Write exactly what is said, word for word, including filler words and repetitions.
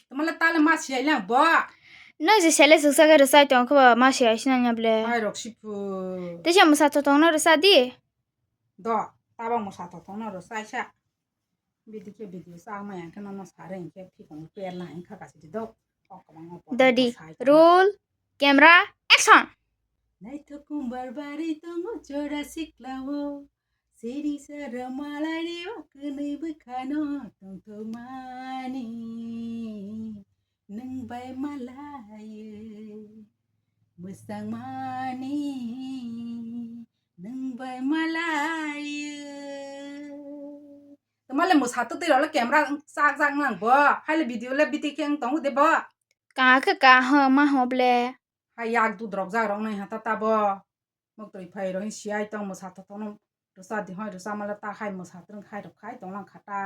Tamala tale ma siyai lang bo. Nang je sele suksa ke rwsai tong khe ba ma siyai sinang ya ble. Ai rok sipu. Te se mwsa to tong no rwsa di. Do, tabang mwsa to tong no rwsai sa. Bidi khe video sa ma yang khe no no sare khe thikong per na hing kha kasi di do. Dadi, roll, camera, action. Naithok kumbar bari tongo jora siklao. Siri sara malai rio kwnwi bwkhano tongthokmani. Nwng bai malaiwi mwsangmani. Nwng bai malaiwi. Tamale mwsa twtwi rok le camera chak jak nang bo. Haile video le biti khe wng tongo de bo. Ka khe ka ho ma ho ble. Hai yak dudrok jak rok nai hata tabo. Mok twi phai rok siyai tong mwsa thothok no rwsa di hoi rwsa mala ta hai mwsa twrwng khai rok khai tong lang kha ta.